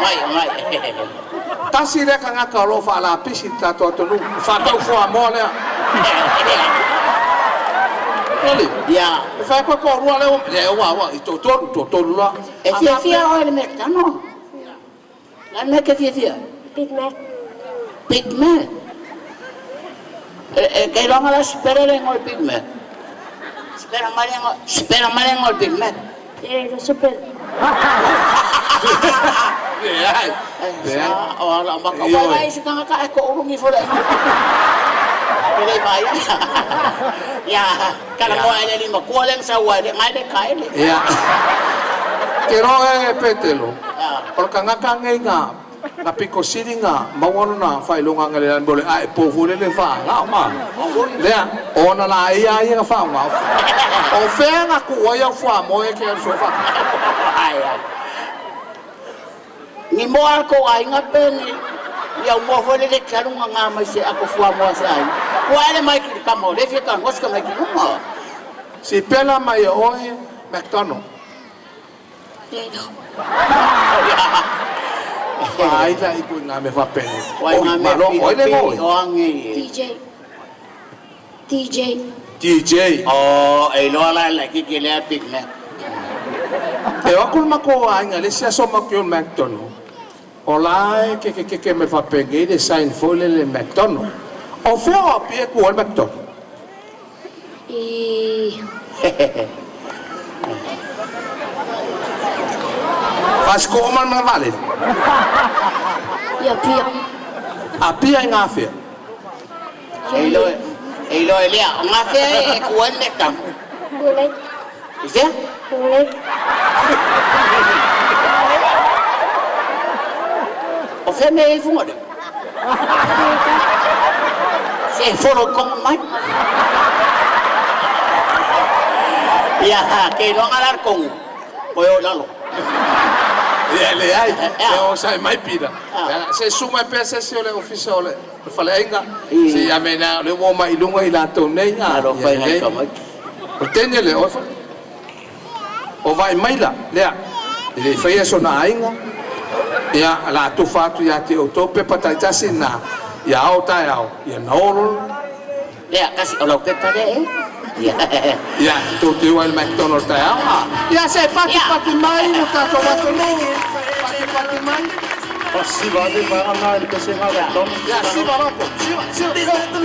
Mai, mai. Tasi lea tagata o lo o faalapisi i le tatou atunuu, faatau fuamoa lea. Oli. Ia. E fai atu toalua lea, lea ua ua i toatolu, toatolu loa. E fiafia oe i le McDonald. La le mea e te fiafia? Big Mac. Big Mac. E keiloga la sipela le igoa o le Big Mac. Sipela mai le igoa, sipela mai le igoa o le Big Mac. E le sipela. Leai. Leai. O ala o maka. Ua ai se tagata ae toulu ni fo le aiga. E le i vaai ai. Ia, talanoa e le alii matua lea na sau ai, ngai le taele. Ia. Ke roa e Petelo. O le tagata nei na na pito sili na maua lona faailoga le mo le ae pou foi lele faagao ma. Lea, ona la ia ia na faagao. O fea na tuu ai au fuamoa e ke alu sofa. Ai ai. Ni moa a le tou aiga pe ni ni au moa foi lele te alu gaga mai se ato fuamoa a se aiga. Ua ele mai ki le tama o lea e fia talanoa si tamaiti luma. Si pela mai e oe McDonald. Ai la i ku ngā me whapene. Wai ngā mea Malo, oi le ngoi. o ange. DJ. DJ. DJ. O, e iloa la le kiki lea Big Mac. E o aku le mako aiga le isi aso maku o McDonald. O la e ke ke ke ke me whapene le sign foi le le McDonald. O fea o apia ku o le McDonald. I Whasiko o mana vale. ia pia. Apia i ngā fea. E iloa, e iloa e lea. O ngā fea e ku ai le McDonald. Pule. I fea? Pule. O fea mea e funga le? Se folo kongo mai. Ia, ke iloa la le kongo. Koe o lalo. Ia le ai, e o sai mai pira. Se suma pe se se o le ofisa o le faleaiga. Se ia me na le ua mai lunga i latou nei. Alo fai ngai ka mai. O tene le ofa. O vai maila lea. E le faia sona aiga. Ia la tufa atu ia te o tō pepa taitasi na ia ao tae ao. Ia na olo. Lea, kasi o lau pepa lea e. Ia. Ia, tō te ua i le McDonald's tae ao. Ia se pati pati mai no tātou atunuu. Pati pati mai. Siva le vaega na i le pesega a McDonald's. Ia, siva loko. Siva, siva.